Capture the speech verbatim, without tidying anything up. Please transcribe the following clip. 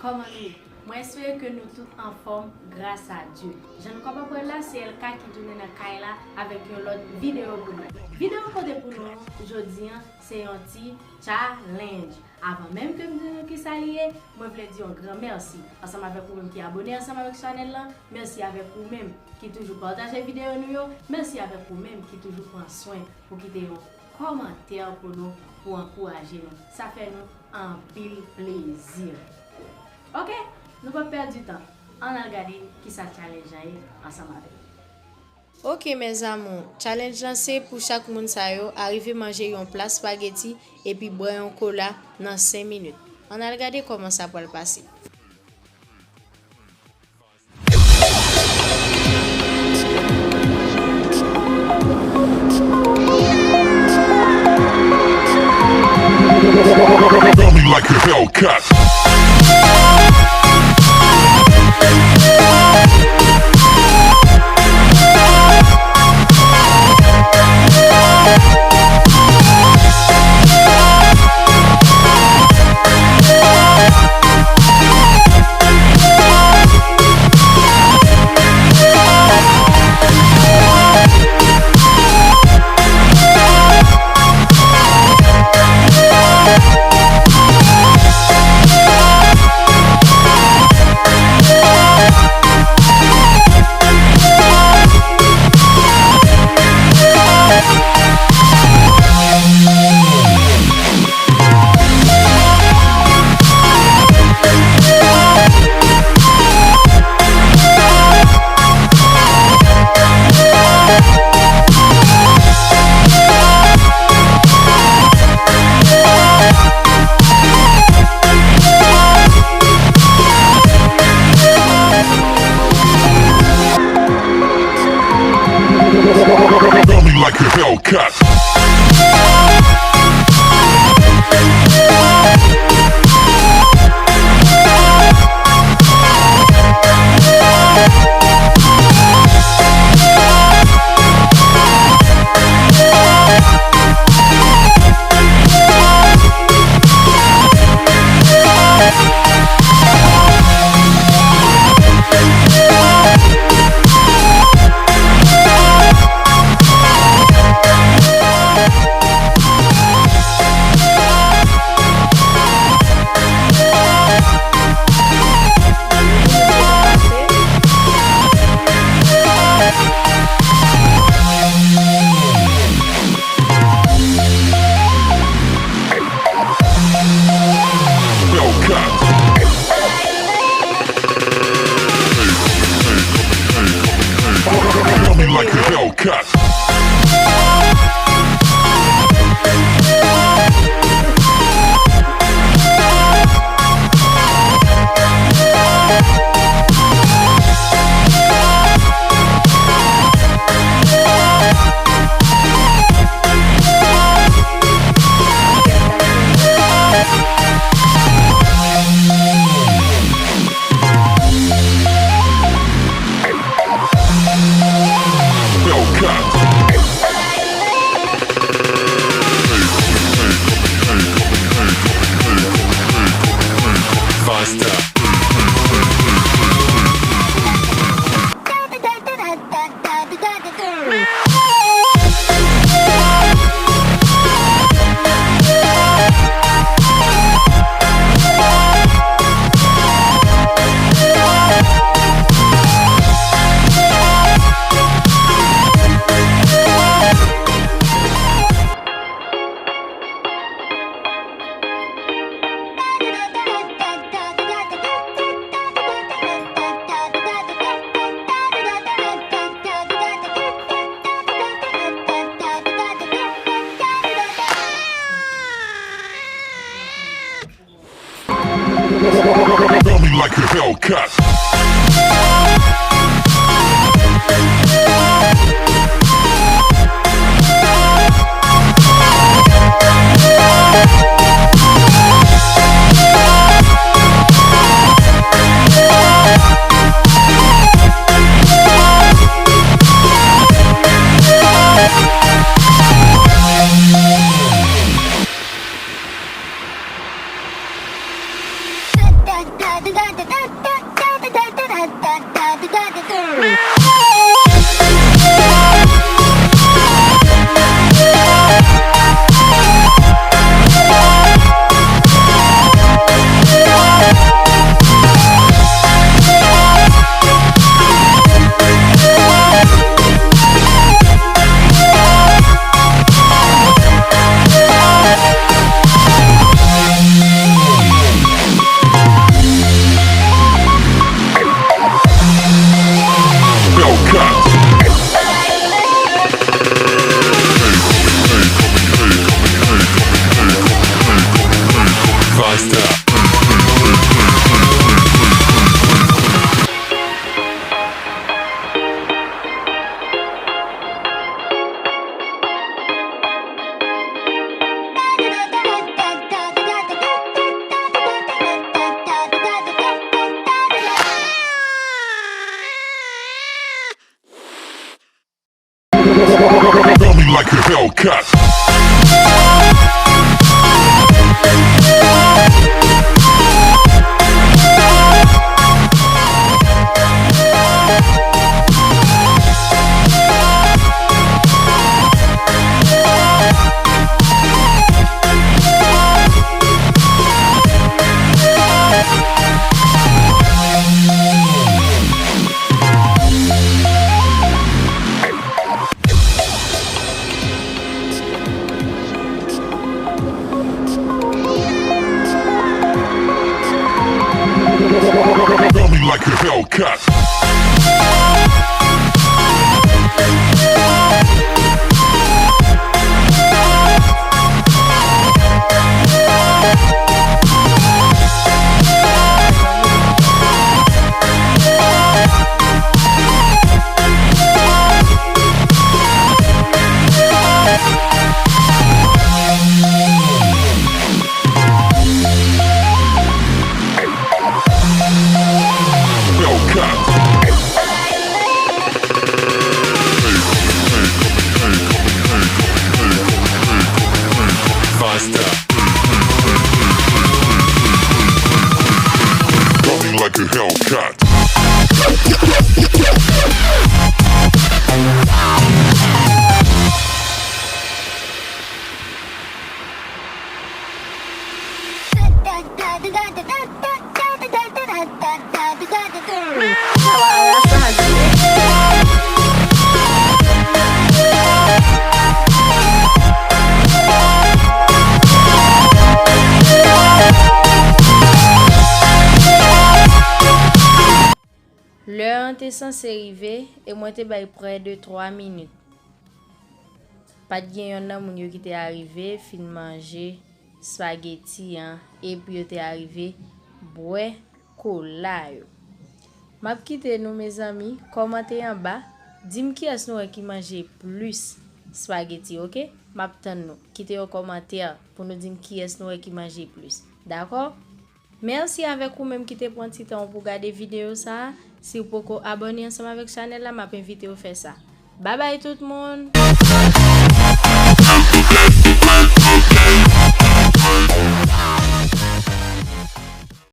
Kòman nou ye? Mwen espere ke nou tout anfòm gras a Dye. Jan nou kapab wè la, se L K ki tounen nan kay la avèk yon lòt videyo pou nou. Videyo m pote pou nou jodi an, se yon ti challenge. Avan menm ke m di nou kisa li ye, mwen vle di yon gran mèsi ansanm avèk ou menm ki abone ansanm avèk chanèl lan. Mèsi avèk ou menm ki toujou pataje videyo nou yo. Mèsi avèk ou menm ki toujou pran swen pou kite yon kòmantè pou nou, pou ankouraje nou. Sa fè nou anpil plezi. Oke, nou p ap pèdi tan. Ann al gade kisa challenge lan ye ansanm avè m. Oke, mes amours, challenge lan se pou chak moun sa yo arive manje yon pla spaghetti epi bwè yon kola nan senk minit. Ann al gade kòman sa pral pase. Love me like a Hellcat. Love me like a Hellcat. Love me like a Hellcat. Hellcat. Five step. Love me like a Hellcat. Coming like a Hellcat. Coming like a Hellcat. Hellcat. Faster. Coming like a Hellcat. Lè an te sanse rive e mwen te bay prè de twa minit. Pa t gen yonn nan moun yo ki te arive fin manje espageti an, epi yo te arive bwè kola yo. M ap kite nou, mezanmi, kòmante anba, di m kiyès nou wè ki manje plis espageti, oke? M ap tann nou. Kite yon kòmantè pou nou di m kiyès nou wè ki manje plis. Dakò? Mèsi avèk ou menm ki te pran ti tan w pou gade videyo sa a. Si w poko abòne ansanm avèk chanèl la, m ap envite w fè sa. Babay tout moun!